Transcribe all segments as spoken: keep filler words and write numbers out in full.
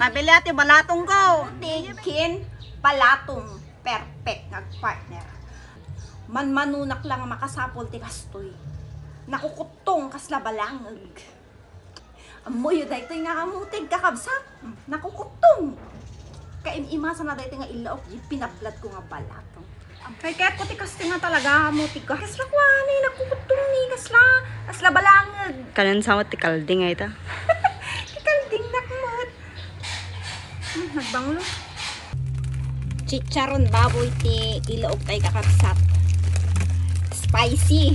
Mabili ti balatong ko. Tigkin balatong. Perfect nga partner. Manmanunak lang nga makasapul ti kastoy. Nakukuttong kasla balangeg. Ammoyo daytoy nga kamutig, kakabsat. Nakukuttong. Kaim-imasana daytoy nga ilaok, di pinablat ko nga balatong. Kay kayat ko ti kastoy nga talaga, kamutig ko. Kasla kuani, nakukuttong ni, kasla, kasla balangeg. Kanan samot ti kalding ay ta. Ti kalding nakmut. Hmm, nagbanglo. Chicharon baboy ti ilaok tay kakabsat. Spicy.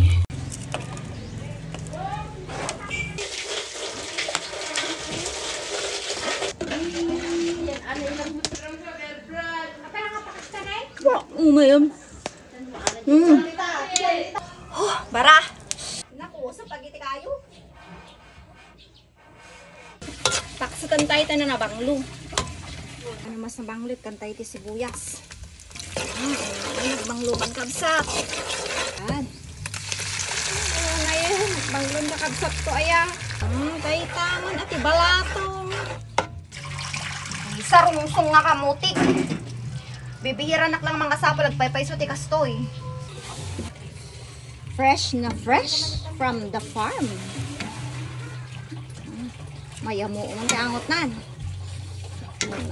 Wa, umay, um. Mm. Oh, bara. Naku, sa pagiti kayo. Taksutan tayo tayo na nabanglo. Ano mas nabanglo, kan tayo ti sibuyas. Ah, ano, banglo man kabsat. Yan. Ano ngayon? Banglo na kabsat ko, aya. Hmm, tayo taman, ati balatong. Sarungsong nga kamutik. Bibihiranak lang mangasapul, agpaypayso ti kastoy. Fresh na fresh from the farm. Mayamo man ti angotnan.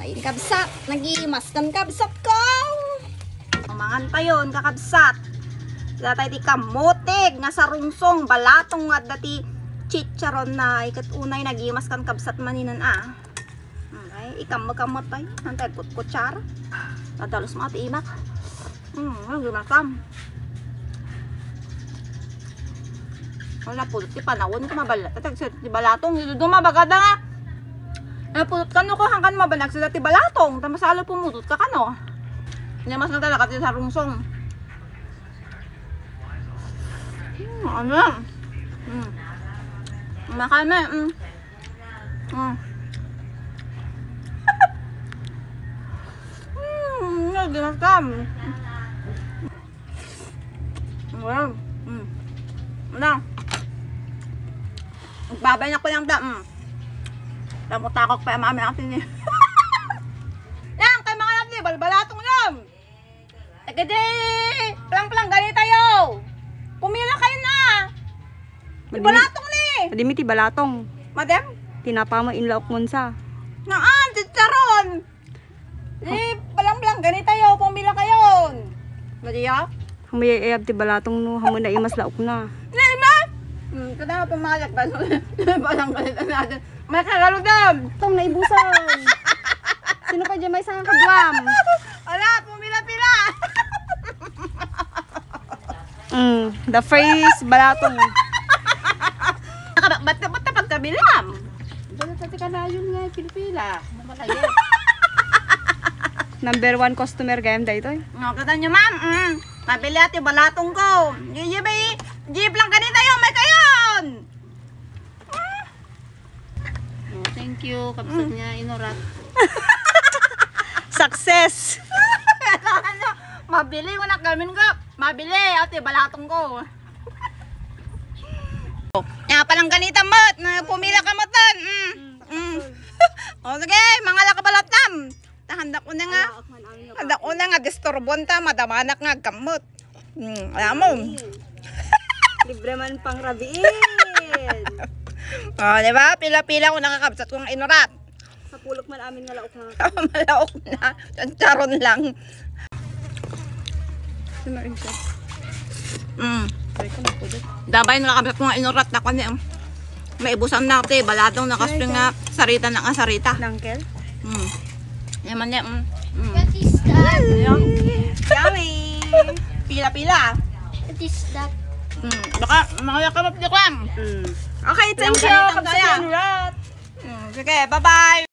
Ay, kabsat, nagimas kan kabsat ko. Mangan tayo, kakabsat. Datay ti kamutik nga sarungsong, balatong nga adda ti chicharon na ikat unay nagimas kan kabsat maninan, ah. Okay, ikam-, kamot tayo. Antay, kut-, kutsara. Nadalus mo ati imak. Hmm, ano, gumasam. Wala po, ti panawon ko mabala. Tatag sa ti balatong, dito dumabagada nga. Napulot ka no ko, hangkan mabanag sila ti balatong. Tamasalo pumulot ka kano. Niya mas na talaga ti sarungsong. Hmm, ano yan? Hmm. Makame, hmm. Hmm. Hmm, ano, ginasam. Wow. Hmm. Ano? Magbabay na ko lang da. Hmm. Tamutakok pa yung mami ang tini. Lang, kay mga lang, balbalatong lang. Tagadi! Palang-palang, gani tayo! Pumila kayo na! Ti balatong ni! Madimi ti balatong. Madam? Tinapa mo, inlaok mo sa. Naan, chicharon! Eh, palang-palang, gani tayo! Pumila kayo! Madiya? Hamayayab ti balatong no, hamu na imas laok na. Na, ima? Hmm, kada pumayag ba? Palang-palang natin. May kagaludam! Tong naibusan! Sino pa dyan may sanga kaduam? Ala, pumila-pila. Mm, the first balatong. Nakabakbat ka, ba't pagkabilam? Dali ka, teka na, yun nga, pilpila. Mamalagay. Number one customer gayam daytoy. No, kita nyo, ma'am. Mm. Mabili ati balatong ko. Di, di ba, jeep lang kanita yung may kayon. Oh, thank you, kabsat niya, inurat. Success! Ano? Mabili mo na kami nga. Mabili, ate, balatong ko. Nga palang ganita, mat. Na, pumila ka, matan. Mm. Mm. O, sige, mga lakabalat nam. Ta, handa ko na nga. Ala, ako man, ano nga Handa ko na nga, disturbuan ta, madamanak nga, gamot. Hmm, alam mo. Rabiin. Libre man pang rabiin. O, di ba? Pila-pila ko nakakabsat ko nga inurat. Sa pulok man amin nga laok na. Malaok na. Chicharon lang. Sino rin siya? Mm. Try ko na po dito. Dabay nakakabsat ko nga inurat na ko niya. Maibusan na, te. Balatong na kastoy nga sarita na nga sarita. Nangkel? Mm. Yan man yan, mm. Mm. What is that? Ayun. Yummy! Pila-pila. What is that? Mm. Baka, mga yakamap di kwan. Mm. Okay, thank you. Kabsat niya. Inurat. Mm. Sige, bye-bye.